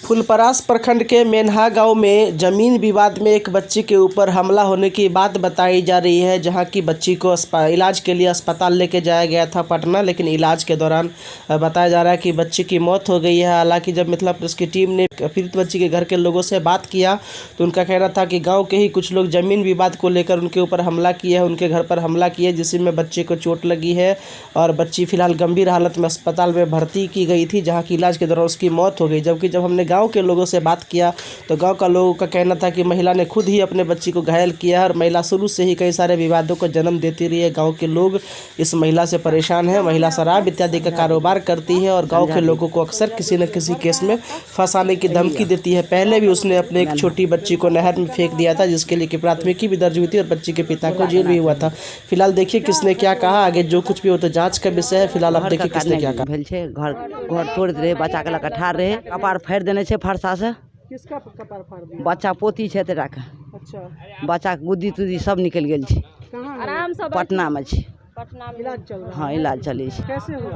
फुलपरास प्रखंड के मेनहा गांव में जमीन विवाद में एक बच्ची के ऊपर हमला होने की बात बताई जा रही है, जहां की बच्ची को इलाज के लिए अस्पताल लेके जाया गया था पटना, लेकिन इलाज के दौरान बताया जा रहा है कि बच्ची की मौत हो गई है। हालांकि जब मिथिला प्रेस की टीम ने पीड़ित बच्ची के घर के लोगों से बात किया तो उनका कहना था कि गाँव के ही कुछ लोग जमीन विवाद को लेकर उनके ऊपर हमला किए है, उनके घर पर हमला किए, जिसमें बच्चे को चोट लगी है और बच्ची फिलहाल गंभीर हालत में अस्पताल में भर्ती की गई थी, जहां की इलाज के दौरान उसकी मौत हो गई। जबकि जब हमने गांव के लोगों से बात किया तो गांव का लोगों का कहना था कि महिला ने खुद ही अपने बच्ची को घायल किया है और महिला शुरू से ही कई सारे विवादों को जन्म देती रही है। गाँव के लोग इस महिला से परेशान हैं। महिला शराब इत्यादि का कारोबार करती है और गाँव के लोगों को अक्सर किसी न किसी केस में फंसाने की धमकी देती है। पहले भी उसने अपने एक छोटी बच्ची को नहर में फेंक दिया था, जिसके लिए कि प्राथमिकी भी दर्ज हुई थी और बच्ची के पिता को जेल भी हुआ था। फिलहाल देखिए किसने क्या कहा, आगे जो कुछ भी हो तो जांच का विषय है। फिलहाल आप घरके देखिए किसने कारणे क्या कहा। भेल छै। घर घर तोड़ैत रहै, बच्चाके लऽ कऽ ठाढ़ रहै, कपार फाड़ि देने छै फरसासँ। किसका कपार फाड़ दिया? बच्चा पोती छै एतेटाके। अच्छा। बच्चाके गुद्दी तुद्दी सब निकलि गेल छै। कहाँ है? आराम से। पटनामे छै। पटना में। इलाज चल रहा हँ, इलाज चलै छै। है? कैसे हुआ?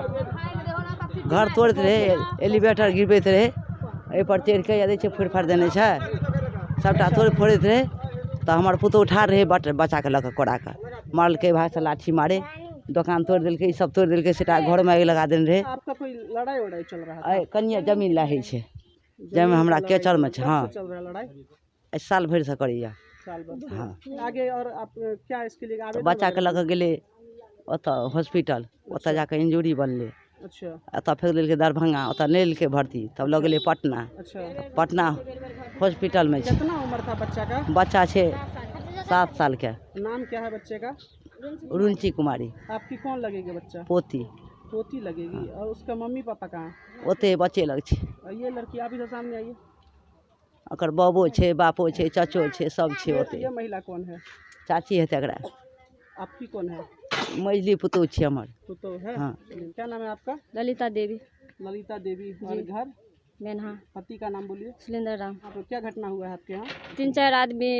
घर तोड़ैत रहै, एलिवेटर गिरबैत रहै, एहिपर चढ़ि कऽ दै छै, फोड़ि फाड़ि देने छै सबटा। तोड़ि फोड़ैत रहै तऽ हमर पुतहु ठाढ़ रहै बट बच्चाके लऽ कऽ कोराके मारलकै भाइसँ लाठी मारे, दोकान तोड़ि देलकै, ई सब तोड़ि देलकै, सबटा घरमे आगि लगा देने रहै। आपका कोई लड़ाई वड़ाई चल रहा था? एहि कनिए जमीन लए होइ छै, जाहिमे हमरा लड़ाई केचरमे छै। कब हँ। से चल रहा है लड़ाई? एहि साल भरिसँ करैए। साल भर से? हँ। आगे और आप क्या इसके लिए तऽ आवेदन बच्चाके वगैरह लऽ कऽ गेलै ओतऽ हॉस्पिटल, ओतऽ जाकऽ इंजूरी बनलै। एतऽ फेक देलकै दरभंगा, ओतऽ नहि लेलकै भर्ती, तब लऽ गेलै पटना। अच्छा। पटना हॉस्पिटलमे छै। कितना उम्र था बच्चा का? बच्चा छै 7 सालके। नाम क्या है बच्चे का? रुंची कुमारी। आपकी कौन लगेगी बच्चा? पोती। पोती लगेगी। और उसका मम्मी पापा कहाँ है? ओतै बच्चे लग छै। और ये लड़की, आप इधर सामने आइए। ओकर बाबो छै, बापो छै, चचो छै, सब छै ये, ओतै। ये महिला कौन है? चाची हेतै एकरा। आपकी कौन है? मझली पुतहु छै हमर। तो है। हाँ। क्या नाम है आपका? ललिता देवी। ललिता देवी। और घर? मेनहा। पति का नाम बोलिए। सुलेंद्र राम। आप क्या घटना हुआ है आपके यहाँ? 3-4 आदमी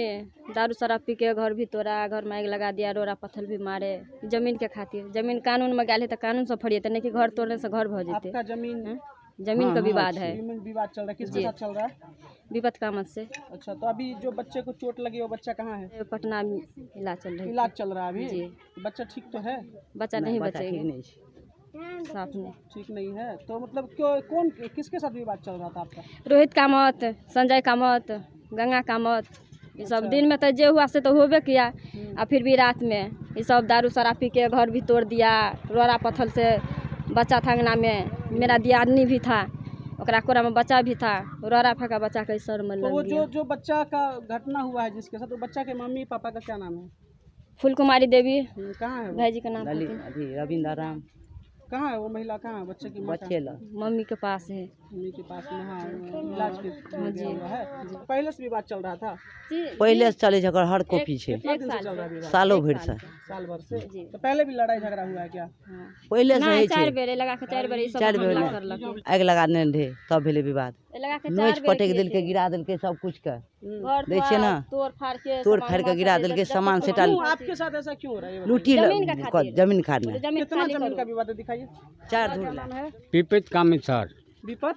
दारू शराब पी के घर भी तोड़ा, घर में आग लगा दिया, रोड़ा पत्थर भी मारे, जमीन के खातिर। जमीन कानून में गेल है तऽ कानून से फरिएतै, नहीं कि घर तोड़ने से घर भऽ जेतै। आपका जमीन? हम्म? जमीन हाँ, का हाँ, विवाद है। जमीन विवाद चल रहा है? किसके जी। साथ चल रहा है? विपत कामत से। अच्छा, तो अभी जो बच्चे को चोट लगी वो बच्चा कहाँ है? पटना में इलाज चल रही। इलाज चल रहा है अभी? जी। बच्चा ठीक तो है? बच्चा नहीं बच्चा ठीक बचेगा। नहि छै। साफ नहीं। ठीक नहीं है तो मतलब क्यों, कौन, किसके साथ विवाद चल रहा था आपका? रोहित कामत, संजय कामत, गंगा कामत, ये सब। दिन में तो जे हुआ से तो होबे किया, आ फिर भी रात में ये सब दारू शराब पी के घर भी तोड़ दिया रोड़ा पत्थर से। बच्चा था अंगना में, मेरा दियादनी भी था, ओकरा कोरा में बच्चा भी था, रोड़ा फेंका बच्चा के सर में तो वो लग जो गया। जो बच्चा का घटना हुआ है जिसके साथ, वो बच्चा के मम्मी पापा का क्या नाम है? फूल कुमारी देवी। कहाँ है वो? भाईजी का नाम ललित पता। अथी रविन्द्र राम। कहाँ है वो महिला, कहाँ है बच्चे की माँ? बच्चे लग। मम्मी के पास है। मम्मी के पास में। हाँ, इलाज के हाँ लिए जी। गया हुआ है। पहले से विवाद चल रहा था? पहिले से चलै छै, ओकर हर कॉपी छै। कितना एक दिन से साल चल रहा है विवाद? सालो एक भरि साल से। साल भर से? जी। तो पहले भी लड़ाई झगड़ा हुआ है क्या? हाँ। पहिले से नहीं, होइ चारि छै। बेर लगा के, चारि बेर ई सब चारि बेर हमला नहि। करलकै। आगि लगा देने रहै, तब भेलै विवाद। लगा के नोचि चारि बेर पटकि किए देलकै, थे। गिरा देलकै सब कुछ के। घर दै छियै द्वार ने, तोड़ फाड़ के तोड़ सामान फाड़ि के उमान गिरा सब देलकै, जते सामान सामान सबटा क्यों आपके साथ ऐसा क्यों हो रहा है, ये बताइए। लूटी जमीन का खातिर। जमीन खाने। जमीन कितना खाली जमीन करो। का विवाद है, दिखाइए। चारि क्या धूर नाम है? पीपित कामत सर। विपत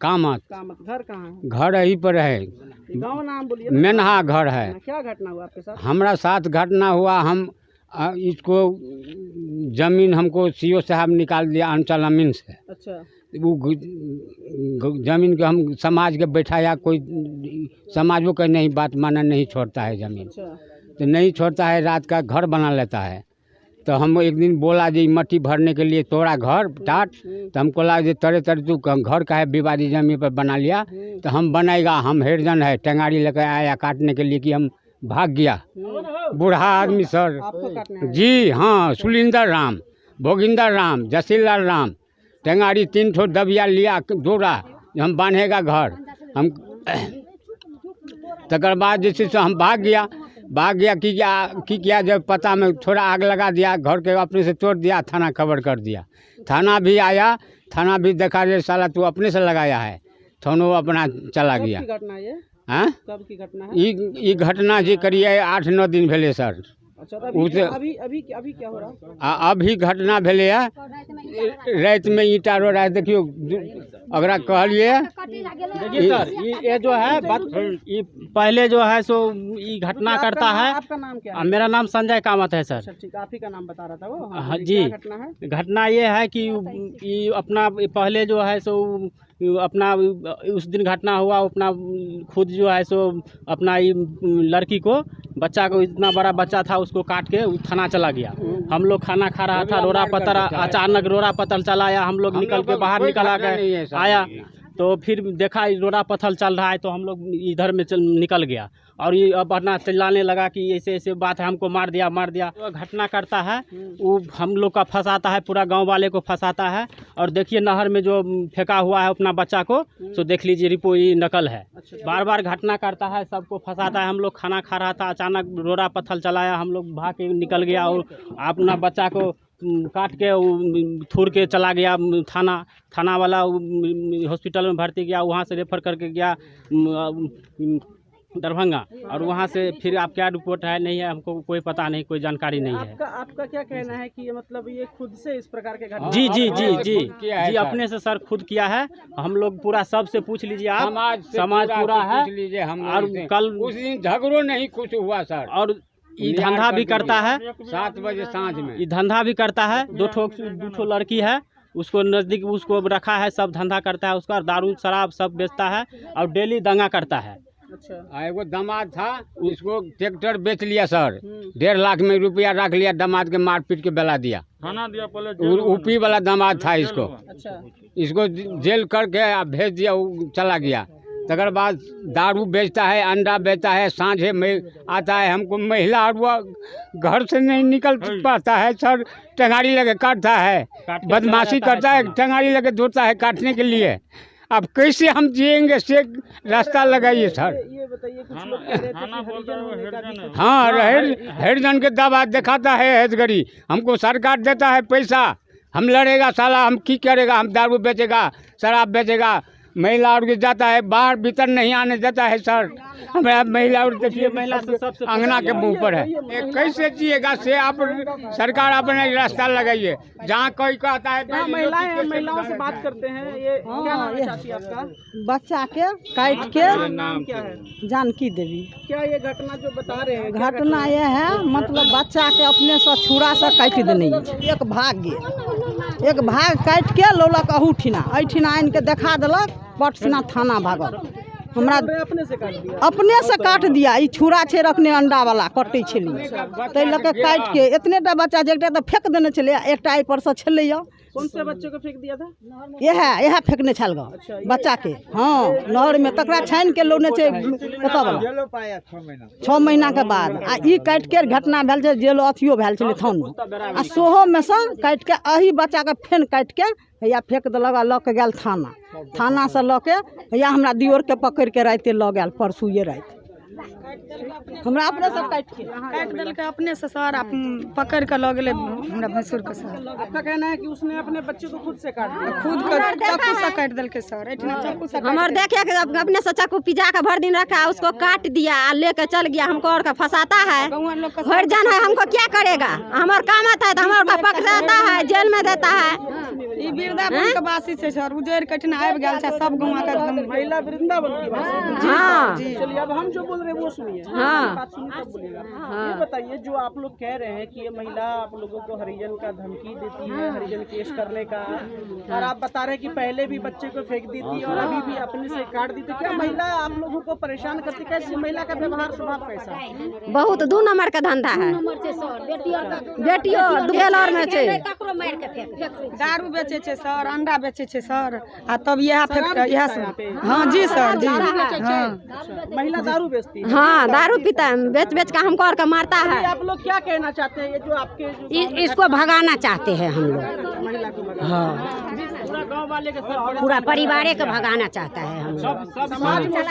कामत। कामत। घर कहाँ है? घर यहीं पर है। गांव नाम बोलिए ना। मेनहा घर है। क्या घटना हुआ आपके साथ? हमारा साथ घटना हुआ, हम इसको जमीन हमको सीओ साहब निकाल दिया अंचल अमीन से। वो जमीन के हम समाज के बैठाया, कोई समाजों का नहीं बात माना, नहीं छोड़ता है जमीन। तो नहीं छोड़ता है, रात का घर बना लेता है। तो हम एक दिन बोला जी मट्टी भरने के लिए तोड़ा घर टाट, तो हमको लगा जे तरे तरे तू घर का है विवादी जमीन पर बना लिया, तो हम बनाएगा, हम हेरजन है। टेंगारी लेकर आया काटने के लिए कि हम भाग गया, बूढ़ा आदमी सर। आपको काटने आया? जी हाँ, सुलिंदर राम, भोगिंदर राम, जसीलाल राम, टेंगारी 3 ठो दबिया लिया डोरा, हम बांधेगा घर हम। तकर बाद जे छै से हम भाग गया, भाग गया की क्या की किया, जब पता में थोड़ा आग लगा दिया घर के, अपने से तोड़ दिया, थाना खबर कर दिया। थाना भी आया, थाना भी देखा जे साला तू अपने से लगाया है, थानो अपना चला कब गया। की घटना है ये? हाँ। कब की घटना है? ई घटना जे करिए 8-9 दिन भेलै सर। अच्छा, तो अभी अभी अभी अभी क्या हो रहा है? आ अभी घटना भेलैए रातिमे ईंटा रोड़ा, देखियौ ओकरा कहलिए। देखिए सर, ये जो है बात, ये पहले जो है सो ये घटना करता है। आपका नाम क्या है? मेरा नाम संजय कामत है सर। अच्छा ठीक, आप ही का नाम बता रहा था वो। हाँ जी। क्या घटना है? घटना ये है कि ये अपना पहले जो है सो अपना उस दिन घटना हुआ, अपना खुद जो है सो अपना ये लड़की को, बच्चा को, इतना बड़ा बच्चा था उसको काट के थाना चला गया। हम लोग खाना खा रहा था, रोड़ा पत्थर अचानक रोड़ा पत्थर चला आया, हम लोग निकल के बाहर निकल आ गए आया तो फिर देखा रोड़ा पत्थर चल रहा है तो हम लोग इधर में चल निकल गया और ये अब अपना चिल्लाने लगा कि ऐसे ऐसे बात है, हमको मार दिया मार दिया। वो घटना करता है, वो हम लोग का फंसाता है, पूरा गांव वाले को फंसाता है। और देखिए नहर में जो फेंका हुआ है अपना बच्चा को, तो देख लीजिए रिपोर्ट ये नकल है। बार बार घटना करता है, सबको फंसाता है। हम लोग खाना खा रहा था, अचानक रोड़ा पत्थर चलाया, हम लोग भाग के निकल गया और अपना बच्चा को काट के थूर के चला गया थाना। थाना वाला हॉस्पिटल में भर्ती किया, वहाँ से रेफर करके गया दरभंगा और वहाँ से फिर आप क्या रिपोर्ट है नहीं है हमको कोई पता नहीं, कोई जानकारी नहीं है। आपका आपका क्या कहना है कि ये मतलब ये खुद से इस प्रकार के घटना? जी जी जी जी किया है जी, अपने से सर खुद किया है। हम लोग पूरा सबसे पूछ लीजिए आप, समाज से समाज पूरा है पूछ लीजिए हम और कल उस दिन झगड़ो नहीं कुछ हुआ सर। और ये धंधा भी करता है 7 बजे सांझ में ये धंधा भी करता है। दो ठो लड़की है उसको नज़दीक उसको रखा है, सब धंधा करता है उसका, दारू शराब सब बेचता है और डेली दंगा करता है। अच्छा, एगो दामाद था उसको ट्रैक्टर बेच लिया सर, 1.5 लाख में रुपया रख लिया, दामाद के मार पीट के बेला दिया। यूपी वाला दामाद था इसको। अच्छा, इसको जेल करके भेज दिया, वो चला गया। तकर बाद दारू बेचता है, अंडा बेचता है, सांझे में आता है। हमको महिला और वो घर से नहीं निकल पाता है सर, टंगाड़ी लगे काटता है, बदमाशी करता है, टंगाड़ी लगे धोता है काटने के लिए। अब कैसे हम जिएंगे, से रास्ता लगाइए सर। ये बताइए, कुछ लोग कह रहे थे कि हरिजन होने का भी हाँ, हरिजन के दावा दिखाता है हजगरी। हमको सरकार देता है पैसा, हम लड़ेगा साला, हम की करेगा, हम दारू बेचेगा, शराब बेचेगा, महिला और के जाता है बाहर भीतर नहीं आने देता है सर। हमारा महिला और देखिए महिला से सबसे अंगना के मुंह पर है, कैसे जिएगा से आप सरकार अपने रास्ता लगाइए। जहाँ कोई कहता है महिलाएं हैं, महिलाओं से बात करते हैं। ये क्या नाम है चाची आपका? बच्चा के काट के। नाम क्या है? जानकी देवी। क्या ये घटना जो बता रहे हैं? घटना ये है, मतलब बच्चा के अपने से छुरा से काटि देने, एक भाग गेल, एक भाग काटि के लौलक अहूठिना, एहिठिना आनि के देखा देलक, पटसिना थाना भागल। हमरा अपने से काट दिया? अपने से काट दिया। ई छुरा छै रखने अंडा वाला, कटै छलियै ताहि लऽ के काटि के। एतने टा बच्चा जे एकटा तऽ फेंक देने छलै, एकटा एहि पर से छलैया। कौन से बच्चे को फेंक दिया था? इएह इएह फेंकने छल गऽ बच्चा के, हाँ नहर में। तकरा छानि के लौने छै एतऽ वाला 6 महीना के बाद। आ ई काटि के घटना भेल छै, जेल अथियो भेल छलै थानो, आ सोहोमे सँ काटि के एही बच्चाके फेन काटि के हैया फेंक देलक आ लऽ के गेल थाना। थानासँ लऽ के हैया हमरा दियोरके पकड़ि के रातिए लऽ गेल, परसुए राति। हमरा अपने से काटि के काटि देलकै अपने से सर, पकड़ के लऽ गेलै हमरा भैंसुर के सर। आपका कहना है कि उसने अपने बच्चे को खुद से काट दिया? खुद के चाकू से काटि देलकै सर, एहिठिना चाकू से। हमर देखे के अपने से चाकू पिजा के भर दिन रखा, उसको काट दिया आ लेके चल गया, हमको और का फंसाता है। हरिजन है, हमको क्या करेगा? हमार काम आता है तो हमार का पकड़ाता है, जेल में देता है। ई वृंदावन के वासी छै सर, उजड़ के एहिठिना आबि गेल छै सब गाँव के एकदम। महिला वृंदावन की वासी। हाँ चलिए अब हम जो बोल रहे हैं वो सुनिए। हाँ बात सुनिए तब बोलिएगा। ये बताइए, जो आप लोग कह रहे हैं कि ये महिला आप लोगों को हरिजन का धमकी देती है, हरिजन केस करने का, और आप बता रहे हैं कि पहले भी बच्चे को फेंक दी थी और अभी भी अपने से काट दी थी, क्या महिला आप लोगों को परेशान करती? कैसी महिला का व्यवहार स्वभाव कैसा है? बहुत 2 नंबर का धंधा है। बेटियों जेल और में छै। दारू बेचै छै सर, अंडा बेचै छै सर, आ तब इएह फेंक इएह सब। हाँ जी सर जी, हाँ महिला दारू बेचती है? हाँ दारू पीता है, बेच बेच के हमको और का मारता है। आप लोग क्या कहना चाहते हैं? ये जो आपके जो इसको भगाना चाहते हैं हम लोग। महिला को भगाना? हाँ, पूरा गांव वाले के सर, पूरा परिवारे को भगाना चाहता है हम लोग। समाज में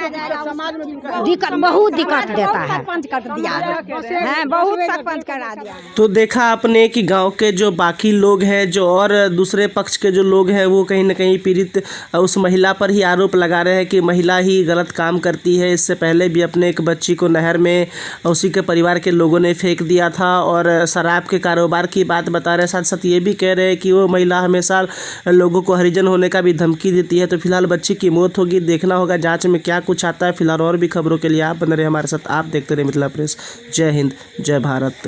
समाज में दिक्कत, बहुत दिक्कत देता है। सरपंच कर दिया है, बहुत सरपंच करा दिया। तो देखा आपने कि गांव के जो बाकी लोग हैं, जो और दूसरे पक्ष के जो लोग हैं, वो कहीं ना कहीं पीड़ित उस महिला पर ही आरोप लगा रहे हैं कि महिला ही गलत काम करती है। इससे पहले भी अपने एक बच्ची को नहर में उसी के परिवार के लोगों ने फेंक दिया था और शराब के कारोबार की बात बता रहे हैं। साथ साथ ये भी कह रहे हैं कि वो महिला हमेशा लोगों को को हरिजन होने का भी धमकी देती है। तो फिलहाल बच्ची की मौत होगी, देखना होगा जांच में क्या कुछ आता है। फिलहाल और भी खबरों के लिए आप बने रहे हमारे साथ, आप देखते रहे मिथिला प्रेस। जय हिंद, जय भारत।